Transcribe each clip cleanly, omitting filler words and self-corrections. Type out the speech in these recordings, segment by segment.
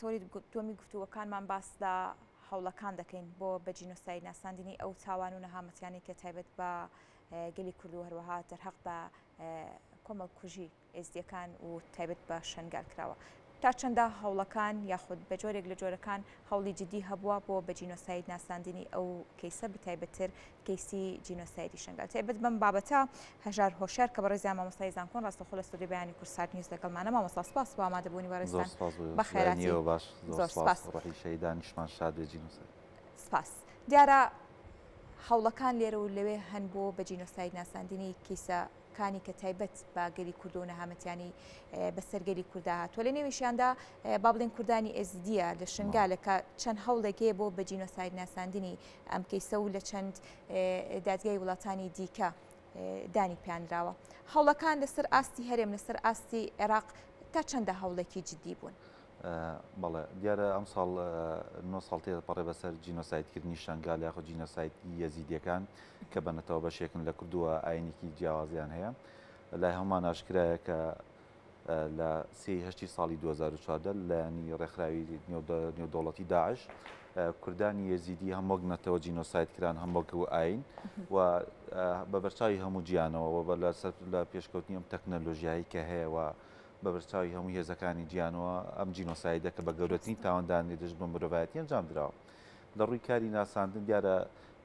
تۆری دووەمی گفتوگۆکانمان باس لە هەوڵەکان دەکەین بۆ بە جینۆساید ناساندنی ئەو تاوان و نەهامەتیانەی کە تایبەت بە گەلی کورد و هەروەها دەرهەق بە کۆمەڵکوژی ئێزدیەکان و تایبەت بە شەنگال کراوە. تا چەندە هەوڵەکان یاخود بە جۆرێک لە جۆرەکان هەوڵی جدی هەبووە بۆ بە جینۆساید ناساندنی ئەو کەیسە بەتایبەتتر کەیسی جینۆسایدی شەنگال تایبەت بەم بابەتە هەژار هۆشیار کە بەڕێزیان مامۆستای زانکۆن ڕاستەوخۆ لە ستۆدیۆی بەیانی کوردسات نیوز لەگەڵمانە مامۆستا سپاس بۆ ئامادەبوونی بەڕێزتان بەخێرهاتی باش زۆر سپاس ڕۆحی شەهیدانیشمان شاد بێ جینۆساید. سپاس. دیارە هەوڵەکان لێرە و لەوێ هەن بۆ بە جینۆساید ناساندنی کەیسە کانی کە تایبەت بە گەلی کورد و نەهامەتیانی بەسەر گەلی کوردا هاتووە لە نێویشیاندا با بڵێن کوردانی ئێزدیە لە شنگالە کە چەند هەوڵێک هەیە بۆ بە جینۆساید ناساندنی ئەم کەیسە و لە چەند دادگای وڵاتانی دیکە دانی پیانراوە هەوڵەکان لەسەر ئاستی هەرێم لەسەر ئاستی عێراق تا چەندە هەوڵێکی جدی بوون؟ بەڵێ دیارە ئەمساڵ 9 ساڵ تێدەپەڕێ بەسەر جینۆسایدکردنی شەنگال یاخود جینۆسایدی یەزیدیەکان کە بە نەتەوە بەشێکن لە کورد و ئاینێکی جیاوازیان هەیە. لای هەموومان ئاشکرایە کە لە سێی هەشتی ساڵی 2014 لایەنی ڕێکخراوی نێودەوڵەتی داعش کوردانی یەزیدی هەم وەک نەتەوە جینۆساید کران هەم وەک ئاین و بە بەرچاوی هەموو جیانەوە و لە پێشکەوتنی ئەم تەکنەلۆژیایی کە هەیە و بە بەرچاوی هەموو هێزەکانی جیانەوە ئەم جینۆسایدە کە بە گەورەترین تاوان دانرێت دژ بە مرۆڤایەتی ئەنجام دراوە. لە ڕووی کاری ناساندن دیارە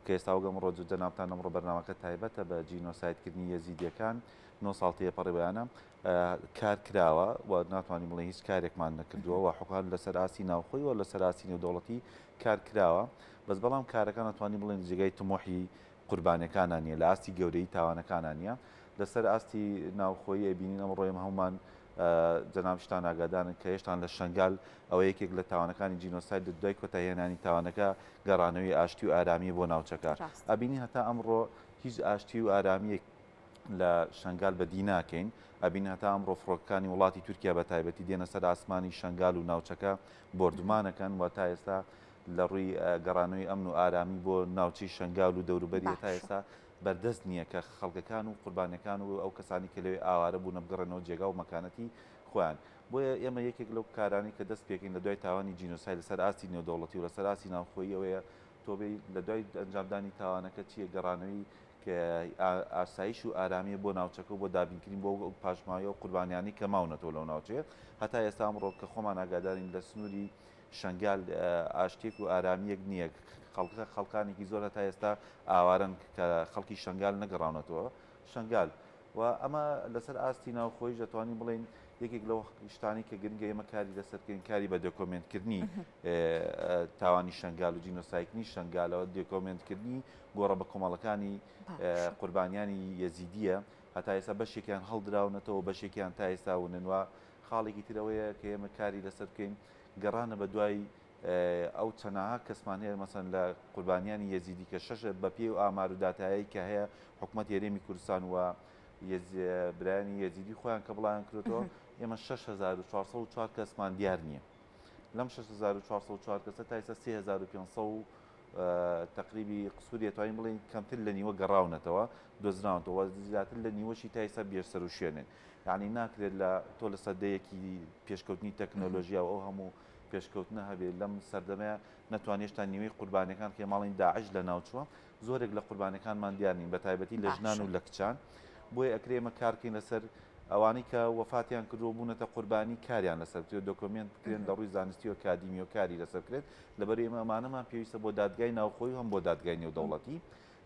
کە ئێستا وەک ئەمڕۆ جەنابتان ئەمڕۆ بەرنامەکە تایبەتە بە جینۆسایدکردنی یەزیدیەکان 9 ساڵ تێپەڕیوەیانە کار کراوە و ناتوانین بڵێین هیچ کارێکمان نەکردووە و حکومەت لەسەر ئاستی ناوخۆی و لەسەر ئاستی نێودەوڵەتی کار کراوە بەس بەڵام کارەکان ئەتوانین بڵێین جێگای تموحی قوربانیەکانا نیە لە ئاستی گەورەیی تاوانەکانا نیە لەسەر ئاستی ناوخۆیی ئەبینین ئەمڕۆ ئێمە هەموومان جەنابشتان ئاگادارن کە هێشتان لە شەنگال ئەوە یەکێک لە تاوانەکانی جینۆساید لە دوای کۆتایهێنانی تاوانەکە گەڕانەوەی ئاشتی و ئارامیە بۆ ناوچەکە ئەبینین هەتا ئەمڕۆ هیچ ئاشتی و ئارامیەک لە شەنگال بەدی ناکەین ئەبین هەتا ئەمڕۆ فڕۆکەکانی وڵاتی تورکیا بە تایبەتی دێنە سەر ئاسمانی شەنگال و ناوچەکە بۆردومانەکەن و تا ئێستا لە ڕووی گەڕانەوەی ئەمن و ئارامی بۆ ناوچەی شەنگال و دەوروبەری هەتا ئێستا بەردەست نییە کە خەڵکەکان و قوربانیەکان و ئەو کەسانی کە لەوێ ئاوارە بوونە بگەڕێنەوە جێگا و مەکانەتی خۆیان. بۆیە ئێمە یەکێک لەو کارانەی کە دەست پێکەین لە دوای تاوانی جینۆساید لەسەر ئاستی نێودەوڵەتی و لەسەر ئاستی ناوخۆیی ئەوەیە تۆ بێی لە دوای ئەنجامدانی تاوانەکە چییە گەڕانەوەی ئاسایش و ئارامیە بۆ ناوچەکە و بۆ دابینکردنی بۆ ئەو پاشماوەی ئەو قوربانیانەی کە ماونەتەوە لەو ناوچەیە. هەتا ئێستا ئەمڕۆ کە خۆمان ئاگادارین لە سنووری شەنگال ئاشتیەک و ئارامیەک نییە، خەڵکە خەڵکانێکی زۆر هەتا ئێستا ئاوارەن کە خەڵکی شەنگال نەگەڕاونەتەوە شەنگال و ئەمە لەسەر ئاستی ناوخۆیش دەتوانین بڵێین یەکێک لەو شتانەی کە گرنگە ئێمە کاری لەسەر بکەین کاری بە دۆکۆمێنتکردنی تاوانی شەنگال و جینۆسایدکردنی شەنگالەوە دۆکۆمێنتکردنی گۆڕە بە کۆمەڵەکانی قوربانیانی یەزیدیە هەتا ئێستا بەشێکیان هەڵدراونەتەوە بەشێکیان تا ئێستا ونن و خاڵێکی تر ئەوەیە کە ئێمە کاری لەسەر بکەین گەڕانە بە دوای ئەو چەناها کەسمان هەیە مەسەن لە قوربانیانی یەزیدی کە شەش بە پێی ئەو ئامار و داتایەی کە هەیە حکومەتی هەرێمی کوردستان و برایانی یەزیدی خۆیان کە بڵاویان کردۆتەوە ئێمە 6404 کەسمان دیار نییە لەم 6404 کەسە تا ئێستا 3500 تقریبی قسوری ئەتوانین بڵێین کەمتر لە نیوە گەڕاونەتەوە دۆزراونەتەوە زیاتر لە نیوەشی تا ئێستا بێسەروشوێنن یعنی ناکرێت لە تۆ لە سەدەیەکی پێشکەوتنی تەکنۆلۆژیا و ئەو هەموو پێشکەوتنە هەبێت لەم سەردەمەیە نەتوانێت هێشتا نیوەی قوربانیەکان کە ماڵین داعش لە ناوچووە زۆرێک لە قوربانیەکانمان دیار نین بە تایبەتی لە ژنان و لە کچان بۆیە ئەکرێ ئێمە کارکەین لەسەر ئەوانەی کە وەفاتیان کردووە بوونەتە قوربانی کاریان لەسەر بکرێت دۆکۆمێنت بکرێن لە ڕووی زانستی و ئەکادیمی و کاری لەسەر بکرێت لەبەر ئێمە ئەمانەمان پێویستە بۆ دادگای ناوخۆی و هەم بۆ دادگای نێودەوڵەتی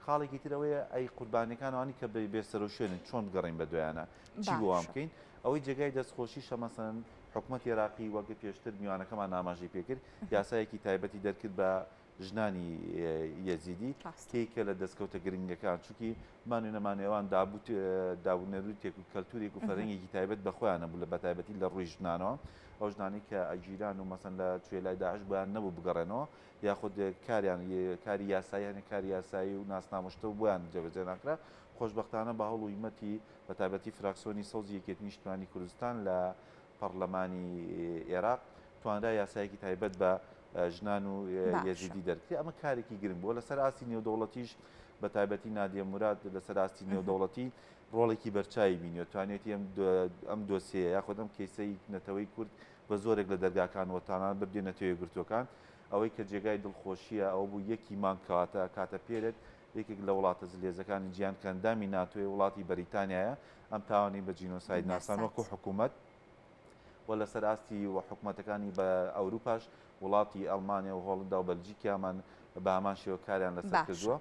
خاڵێکی تر ئەوەیە ئەی قوربانیەکان ئەوانی کە بێ سەروشوێنن چۆن بگەڕێین بە دوایانە چی بۆ وان بکەین ئەوەی جێگای دەستخۆشیشە مەسەن حکومەتی عێراقی وەک پێشتر میوانەکەمان ئاماژەی پێکرد یاسایەکی تایبەتی دەرکرد بە ژنانی یەزیدی کەیکە لە دەستکەوتە گرنگەکان چونکی مان و نەمانێوان دابونەریتێک و کەلتورێک و فەرهەنگێکی تایبەت بە خۆیان هەبوو لە بەتایبەتی لە ڕووی ژنانەوە ئەو ژنانەی کە ئەگیران و مەسەن لە توێلای داعش بۆیان نەبوو بگەڕێنەوە یاخود کاریان کاری یاسایی هەنێ کاری یاسایی و ناسنامە شتە بۆیان جێبەجێ ناکرا خۆشبەختانە بە هەوڵ و هیمەتی بەتایبەتی فراکسیۆنی سەوزی یەکێتی نیشتمانی کوردستان لە پەڕلەمانی ئێراق توانرا یاسایەکی تایبەت بە ژنان و یەزیدی دەرکرێت ئەمە کارێکی گرنگ بووە لەسەر ئاستی نێودەوڵەتیش بە تایبەتی نادیە موراد لەسەر ئاستی نێودەوڵەتی ڕۆڵێکی بەرچاوی بینیوە توانێتی ئەم دۆسیەیە یاخود ئەم کەیسەی نەتەوەی کورد بە زۆرێک لە دەرگاکان و تانان بردێ نەتەوە یەکگرتووەکان. ئەوەی کە جێگای دڵخۆشییە ئەوە بوو یەکی مانگ کەواتە کاتە پێرێک یەکێک لە وڵاتە زلهێزەکانی جیهان کە ئەندامی ناتۆیە وڵاتی بەریتانیایە ئەم تاوانەی بە جینۆساید ناسان وەکو ناساند. حکوومەت و لەسەر ئاستی و حکومەتەکانی بە ئەوروپاش وڵاتی ئەڵمانیا و هۆڵندا و بەلجیکامان بە هەمان شێوە کاریان لەسەر باشە. کردووە.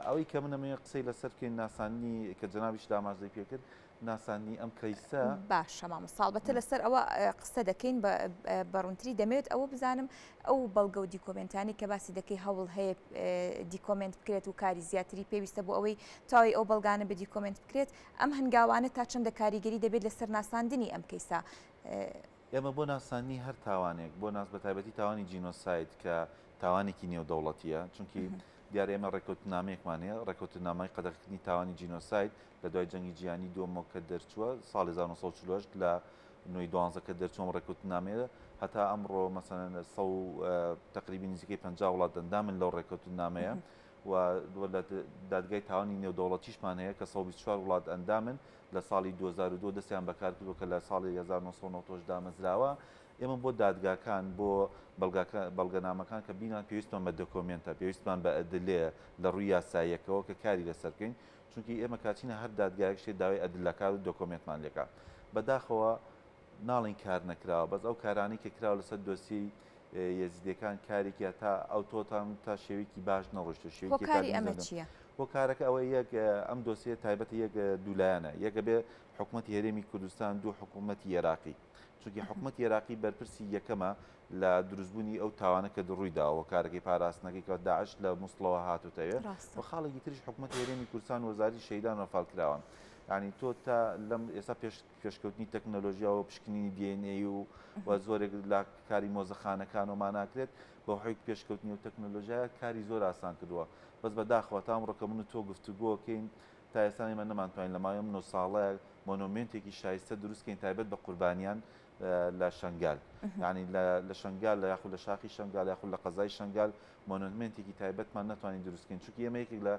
ئەوەی کە من ئەمەوێ قسەی لەسەر بکەین ناساندنی کە جەنابیشت ئاماژەی پێکرد ناساندنی ئەم کەیسە. باشە مامۆستا ئەڵبەتە لەسەر ئەوە قسە دەکەین بە ڕوونتری دەمەوێت ئەوە بزانم ئەو بەڵگە و دیکۆمێنتانی کە باسی دەکەی هەوڵ هەیە دیکۆمێنت بکرێت و کاری زیاتری پێویستە بۆ ئەوەی تەواوی ئەو بەڵگانە بە دیکۆمێنت بکرێت ئەم هەنگاوانە تا چەندە کاریگەری دەبێت لەسەر ناساندنی ئەم کەیسە؟ ئێمە بۆ ناساندنی هەر تاوانێک، بۆ ناس بەتایبەتی تاوانی جینۆساید کە تاوانێکی نێودەوڵەتییە، چونکی دیارە ئێمە ڕێککەوتننامەیەکمان هەیە، ڕێککەوتننامەی قەدەغەکردنی تاوانی جینۆساید لە دوای جەنگی جیهانیی دووەمەوە کە دەرچووە، ساڵی 1948 لە نۆی دوانزە کە دەرچووە ئەم ڕێککەوتننامەیە، هەتا ئەمڕۆ مەسەلەن سەد و تەقریبی نزیکەی 50 وڵات ئەندامن لەو ڕێککەوتننامەیە و لە دادگای تاوانی نێودەوڵەتیشمان هەیە کە 124 وڵات ئەندامن لە ساڵی 2002 دەستیان بەکار کردووە کە لە ساڵی 1998 دامەزراوە. ئێمە بۆ دادگاکان بۆ بەڵگەنامەکان کە بینان پێویستمان بە دۆکۆمێنتە، پێویستمان بە ئەدلەیە لە ڕووی یاساییەکەوە کە کاری لەسەر بکەین، چونکی ئێمە کاچینە هەر دادگایەک شتێ داوای ئەدلەکار و دۆکۆمێنتمان لێکا. بەداخەوە ناڵێین کار نەکراوە، بەس ئەو کارانەی کە کراوە لەسەر دۆسیەی یەزیدیەکان کارێکی هەتا ئەوتۆتان تا شێوەیەکی باش نەڕۆیشتوە، شێوەیەکی هۆکاری ئەکادیمی ئەمە زۆر. چییە؟ هۆکارەکە ئەوەیە یەک ئەم دۆسیە تایبەتە یەک دوولایەنە، یەک ئەبێ حکومەتی هەرێمی کوردستان، دوو حکومەتی ئێراقی. چونکی حکومەتی ئێراقی بەرپرسی یەکەمە لە دروستبوونی ئەو تاوانە کە ڕووی داوە، هۆکارەکەی پاراستنەکەی کە داعش لە موسڵەوە هاتووتەوێ. ڕاستە. و خاڵێکی تریش حکومەتی هەرێمی کوردستان و وەزارەتی شەهیدان وەفالکراوان. یعنی تۆ تا لەم ئێستا پێش پێشکەوتنی تەکنەلۆژیا و پشکنینی DNA و و زۆرێک لە کاری مۆزەخانەکان و ماناکرێت بە هۆی پێشکەوتنی و تەکنەلۆژیا کاری زۆر ئاسان کردووە. بەس بەداخەوە تا ئەمڕۆ کە من و تۆ گفتوگۆکەین تا ئێستا ئێمە نەمانتوانی لە ماوەی ئەم 9 ساڵە مۆنۆمێنتێکی شایستە دروستکەین تایبەت بە قوربانیان لە شنگال. یعنی لە شنگال لە یاخود لە شاخی شنگال یاخود لە قەزای شنگال مۆنۆمێنتێکی تایبەتمان نەتوانین دروستکەین، چونکی ئێمە یەکێک لە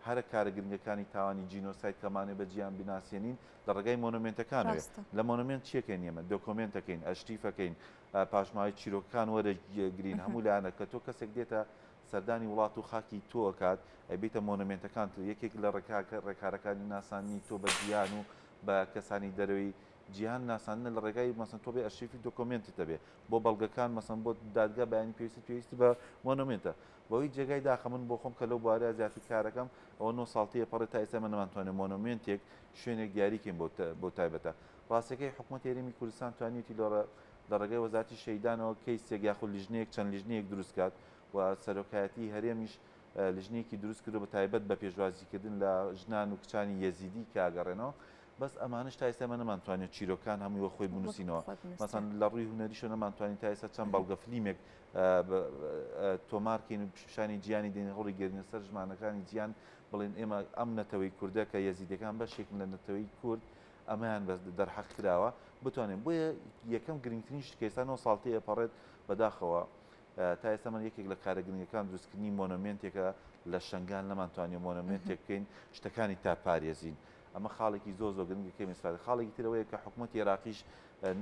هەرە کارە گرنگەکانی تاوانی جینۆساید کەمانێ بە جیهان بناسیێنین لە ڕێگای مۆنۆمێنتەکانەوەیە. لە مۆنۆمێنت چیەکەین ئێمە؟ دۆکۆمێنتەکەین، ئەشریفەکەین، پاشماوەی چیرۆکەکان وەرەگرین، هەموو لایەنە کە تۆ کەسێک دێتە سەردانی وڵات و خاکی تۆ ئەکات ئەیبیتە مۆنۆمێنتەکان تۆ یەکێک لە ڕێکارەکانی ناساندنی تۆ بە جیهان و بە کەسانی دەرەوەی جیهان ناساندنە لە ڕێگای مەسەن تۆ بێ ئەرشیفی دۆکۆمێنتت هەبێ بۆ بەڵگەکان مەسەن بۆ دادگا بەیانی پێویستی پێویستی بە مۆنۆمێنتە. بەوەی جێگای داخە من بۆ خۆم کە لەو بوارە زیاتر کارەکەم ئەوە 9 ساڵ تێپەڕێت تا ئێستا ئێمە نەمانتوانێت مۆنۆمێنتێک شوێنێک دیاری کەین بۆ تایبەتە. ڕاستیەکەی حکومەتی هەرێمی کوردستان توانیویەتی لە ڕێگای وەزارەتی شەهیدانەوە کەیسێک یاخود لیژنەیەک چەند لیژنەیەک دروست کات و سەرۆکایەتی هەرێمیش لیژنەیەکی دروست کردو بە تایبەت بە پێشوازیکردن لە ژنان و کچانی یەزیدی کە ئەگەڕێنەوە. بەس ئەمانەش تا ئێستا ئێمە نەمانتوانیوە چیرۆکان هەمووی وە خۆی بنووسینەوە. مەسەن لە ڕووی هونەریشەوە نەمانتوانی تا ئێستا چەند بەڵگە فلیمێک تۆمارکەین و پیشانی جیهانی دێنین هەوڵی گەرینە سەر ژمانەکانی جیهان بڵێن ئێمە ئەم نەتەوەی کوردە کە یەزیدەکان بەشێکن لە نەتەوەی کورد ئەمەیان بەس دەرحەق کراوە بتوانین. بۆیە یەکەم گرنگترین شت کە ئێستا 9 ساڵ تێپەڕێت بەداخەوە تا ئێستا من یەکێک لە کارە گرنگەکان دروستکردنی مۆنۆمێنتێکە لە شنگال نەمانتوانیوە مۆنۆمێنتێک بکەین شتەکانی تا پارێزین. ئەمە خاڵێکی زۆر زۆر گرنگە کە ئێستا خاڵێکی ترەوەیە کە حکوومەتی عێراقیش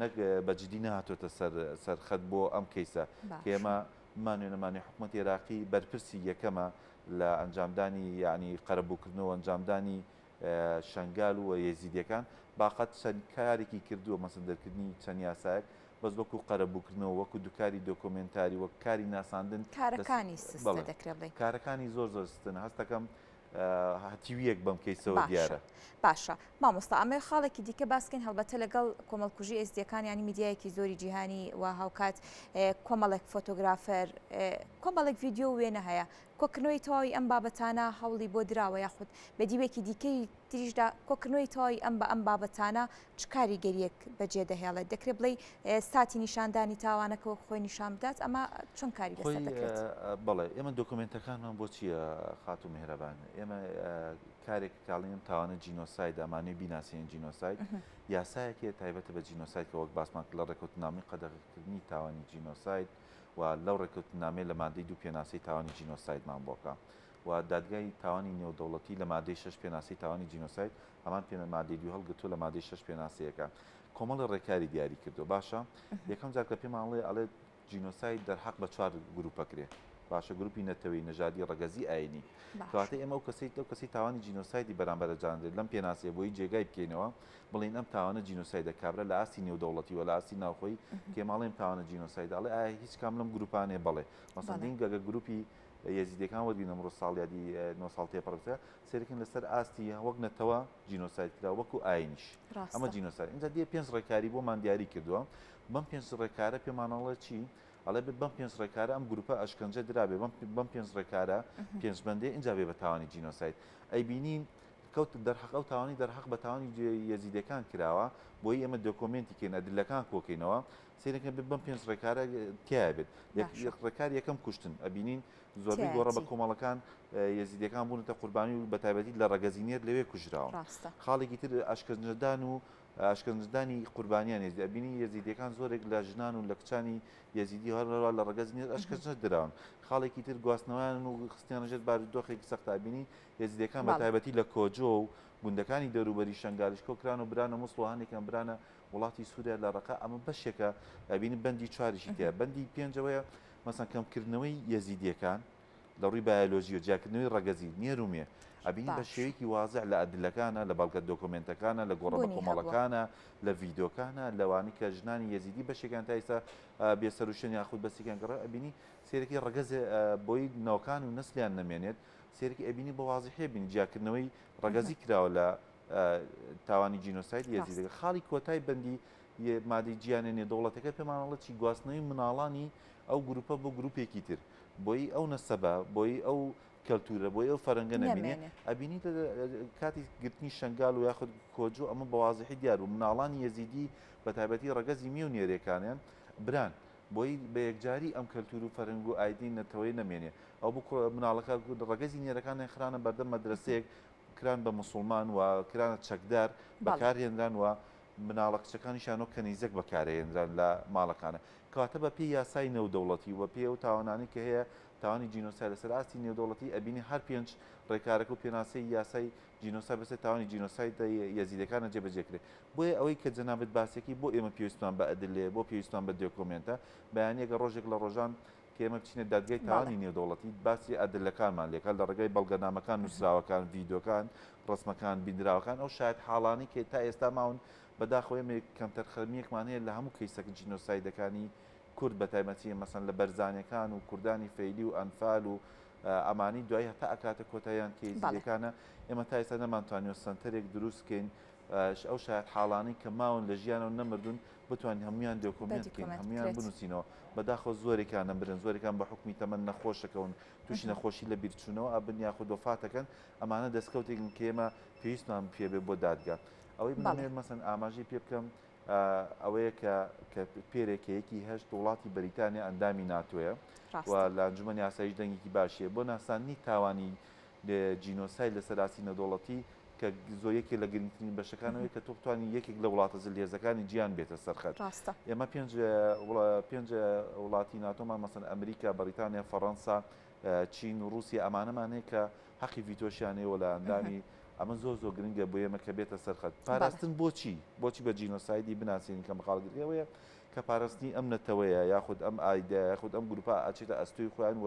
نەک بە جدی نەهاتۆتە سەر سەرخەت بۆ ئەم کەیسە کە ئێمە مانوێ نەمانێ حکوومەتی عێراقی بەرپرسی یەکەمە لە ئەنجامدانی یعنی قەرەبووکردنەوە ئەنجامدانی شنگال و یەزیدیەکان باقەت چەند کارێکی کردووە مەسەن دەرکردنی چەند یاسایەک بەس وەکو قەرەبووکردنەوە وەکو دوکاری دۆکۆمێنتاری وەک کاری ناساندن کارەکانی سستە دەکرێت بڵێین. کارەکانی زۆر زۆر ستن هەستەکەم هەتیویەک بەم کەیسەوە دیارە. باشە مامۆستا ئەمەوێ خاڵێکی دیکە باسکەین هەڵبەتە لەگەڵ کۆمەڵکوژی ئێزدیەکان یانی میدیایەکی زۆری جیهانی و هاوکات کۆمەڵێک فۆتۆگرافەر کۆمەڵێک ڤیدیۆ و وێنە هەیە کۆکردنەوەی تەواوی ئەم بابەتانە هەوڵی بۆ دراوە یاخود بە دیوێکی دیکەی تریشدا کۆکردنەوەی تەواوی ئەم بە ئەم بابەتانە چ کاریگەرییەک بەجێ دەهێڵێت؟ دەکرێت بڵێی ساتی نیشاندانی تاوانەکە وەک خۆی نیشان بدات؟ ئەمە چۆن کاری خۆی لەسەر دەکرێت؟ بەڵێ ئێمە دۆکۆمێنتەکانمان بۆ چییە خاتوو میهرەبان؟ ئێمە کارێک کاڵین ئەم تاوانە جینۆساید ئەمانەوێ بیناسێنین جینۆساید یاسایەک هەیە تایبەتە بە جینۆساید کە وەک باسمان کرد لە ڕێککەوتنامەی قەدەغەکردنی تاوانی جینۆساید و لەو ڕێککەوتنامەیە لە مادەی دوو پێناسەی تاوانی جینۆسایدمان بۆ کە و دادگای تاوانی نێودەوڵەتی لە مادەی شەش پێناسەی تاوانی جینۆساید هەمان پێ مادەی دووی هەڵگرتووە لە مادەی شەش پێناسەیەکە. کۆمەڵی ڕێکاری دیاری کردو باشە. یەکەم جار کە پێمان ئەڵێ ئەڵێ جینۆساید دەرحەق بە چوار گروپە کرێ باشە، گروپی نەتەوەی، نەژادی، ڕەگەزی، ئاینی. کەواتە ئێمە ئەو کەسەی ئەو کەسەی تاوانی جینۆسایدی بەرامبەر ئەنجامدرێت لەم پێناسەیە بۆی جێگای بکەینەوە بڵێین ئەم تاوانە جینۆسایدە کابرا لە ئاستی نێودەوڵەتی و لە ئاستی ناوخۆی کە ئێمە ئەڵێین تاوانە جینۆسایدە ئەڵێ ئایا هیچ کام لەم گروپانەیە؟ بەڵێ. مەسەن دین گەگە گروپی یەزیدیەکان وەرگرین ئەمڕۆ ساڵیادی 9 ساڵ تێپەڕ سەیرەکەین لەسەر ئاستی وەک نەتەوە جینۆساید کرا وەکو ئاینیش ئەمە جینۆساید. ئینجا دێ پێنج ڕێکاری بۆمان دیاری کردووە بەم پێنج ڕێکارە پێمان ئەڵێ چی؟ ئەڵێ بێت بەم پێنج ڕێکارە ئەم گروپە ئەشکەنجە درابێ بەم پێنج ڕێکارە پێنج بەندێ ئینجا بێ بە تاوانی جینۆساید. ئەیبینین کەوت دەرحەق ئەو تاوانی دەرحەق بە تاوانی یەزیدەکان کراوە بۆی ئێمە دۆکۆمێنتی کەین ئەدلەکان کۆکەینەوە سەیرەکەن بێت بەم پێنج ڕێکارە تایە بێت. ڕێکار یەکەم کوشتن ئەبینین زۆربەی گۆڕە بە کۆمەڵەکان یەزیدەکان بوونەتە قوربانی و بە تایبەتی لە ڕەگەزی نێر لەوێ کوژراون. خاڵێکی تر ئەشکەنجەدان و ئەشکەنجەدانی قوربانیان یەزیدی ئەبینی یەزیدیەکان زۆرێک لە ژنان و لە کچانی یەزیدی هەروەها لە ڕەگەزی نێر ئەشکەنجە دراون. خاڵێکی تر گواستنەوەیان و خستیانە ژێر بارودۆخێکی سەخت ئەبینی یەزیدیەکان بە تایبەتی لە کۆجۆ و گوندەکانی دەوروبەری شەنگالیش کۆکران و برانە موسڵ و هەندێکیان برانە وڵاتی سووریا لە ڕەقە. ئەمە بەشێکە ئەبینی بەندی چواریشی تیا. بەندی پێنجەوەیە مەسەن کەمکردنەوەی یەزیدیەکان لە ڕووی بایۆلۆژی و جیاکردنەوەی ڕەگەزی نێر و مێ ئەبینی بە شێوەیەکی وازع لە ئەدلەکانە، لە بەڵگە دۆکۆمێنتەکانە، لە گۆڕە بەکۆمەڵەکانە، لە ڤیدۆکانە، لەوانەی کە ژنانی یەزیدی بەشێکیان تا ئێستا بێسەروشوێن یاخود بەسێکیان گەڕا ئەبینی سێرەکی ڕەگەز بۆی نەوەکان و نەسلیان نەمێنێت سێرەکی ئەبینی بە وازحی بینی جیاکردنەوەی ڕەگەزی کراوە لە تاوانی جینۆساید یەزیدەکە. خاڵی کۆتای بەندی مادەی جیانە نێودەوڵەتەکە پێمان ئەڵێ چی؟ گواستنەوەی مناڵانی ئەو گروپە بۆ گروپێکی تر بۆی ئەو نەسەبە بۆی ئەو کەلتورە بۆی ئەو فەرەنگە نەمێنێ. ئەبینی کاتی گرتنی شنگال و یاخود کۆجۆ ئەمە بە وازحی دیار بوو مناڵانی یەزیدی بە تایبەتی ڕەگەزی مێ و نێرێکانیان بران بۆی بە یەکجاری ئەم کەلتور و فەرنگ و ئایدین نەتەوەی نەمێنێ. ئەو بوو مناڵەکە ڕەگەزی نێرەکانیان خرانە بەردەم مەدرەسەیەک کران بە مسوڵمان و کرانە چەکدار بەکارهێنران و مناڵە کچەکانیشیان وەک کەنیزەک بەکارهێنران لە ماڵەکانە. کەواتە بە پێی یاسای نێودەوڵەتی و بە پێی ئەو تاوانانەی کە هەیە تاوانی جینۆساید لەسەر ئاستی نێودەوڵەتی ئەبینی هەر پێنج ڕێکارەکە و پێناسەی یاسای جینۆساید بەسەر تاوانی جینۆساید یەزیدەکانە جێبەجێ کرێ. بۆیە ئەوەی کە جەنابت باسێکی بۆ ئێمە پێویستمان بە ئەدلەیە، بۆ پێویستمان بە دۆکۆمێنتە، بەیانیەکە ڕۆژێک لە ڕۆژان کە ئێمە بچینە دادگای تاوانی نێودەوڵەتی باسی ئەدلەکانمان لێکات لە ڕێگای بەڵگەنامەکان، نووسراوەکان، ڤیدۆکان، ڕەسمەکان، بینراوەکان، ئەو شایەت حاڵانەی کە تا ئێستا ماون. بەداخەوە ئێمە کەمتەرخەمییەکمان هەیە لە هەموو کەیسە جینۆسایدەکانی کورد بە تایبەتی مەسەن لە بەرزانیەکان و کوردانی فەیلی و ئەنفال و ئەمانی دوایی هەتا ئەکاتە کۆتاییان کە ئێزیدیەکانە ئێمە تا ئێستا نەمانتوانیوە سەنتەرێک دروست بکەین ئەو شایەت حاڵانەی کە ماون لە ژیانەوە نەمردوون بتوانین هەمویان دۆکۆمێنت بکەین هەمویان بنووسینەوە. بەداخەوە زۆرێکیان نەمرن، زۆرێکان بە حوکمی تەمەن نەخۆشەکەون، تووشی نەخۆشی لە بیرچوونەوە ئەبن یاخود وەفاتەکەن. ئەمانە دەستکەوتێکن کە ئێمە پێویستمان پێ بێ بۆ دادگا. ئەوەی بمەوێت مەسەن ئاماژەی پێ بکەم ئەوەیە کە کە پێرێ کە یەکی هەشت وڵاتی بەریتانیا ئەندامی ناتۆیە و لە ئەنجومەنی ئاسایش دەنگێکی باشیە بۆ ناساندنی تاوانی جینۆساید لەسەر ئاستی نێودەوڵەتی کە زۆر یەکێک لە گرنگترین بەشەکانەوەی کە تۆ بتوانانی یەکێک لە وڵاتە زلهێزەکانی جیهان بێتە سەرخەت. ئێمە پێنج وڵاتی ناتۆمان مەسەن ئەمریکا، بەریتانیا، فەڕەنسا، چین و ڕووسیا ئەمانەمان هەیە کە حەقی ڤیتۆشیان هەیە و لە ئەندامی ئەمە زۆر زۆر گرنگە بۆ ئێمە کە بێتە سەرخەت. پاراستن بۆچی؟ بۆچی بە جینۆسایدی بناسێنین کە مەقاڵگرگەوەیە کە پاراستنی ئەم نەتەوەیە یاخود ئەم ئایدە یاخود ئەم گروپە ئەچێتە ئەستۆی خۆیان و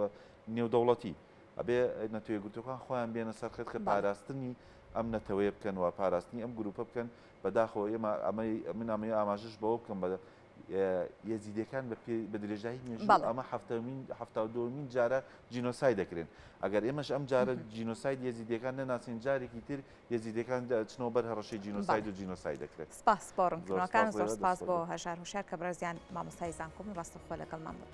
نێودەوڵەتی ئەبێ نەتەوە یەکگرتووەکان خۆیان بێنە سەر خەت کە پاراستنی ئەم نەتەوەیە بکەن و پاراستنی ئەم گروپە بکەن. بەداخەوە ئێمە ئەمەی من ئەمەی ئاماژەش بەوە بکەم بە یەزیدەکان بە درێژایی مێژوو ئەمە هەفتەمین 72مین جارە جینۆساید دەکرێن. ئەگەر ئێمەش ئەم جارە جینۆساید یەزیدەکان نەناسین جارێکی تر یەزیدەکان چنەوە بەر هەڕەشەی جینۆساید و جینۆساید دەکرێت. سپاس بۆ ڕوونکردنەوەکان، زۆر سپاس بۆ هەژار هوشیار کە بەڕێزیان مامۆستای زانکۆ بوون ڕاستەوخۆ لەگەڵمان بوون.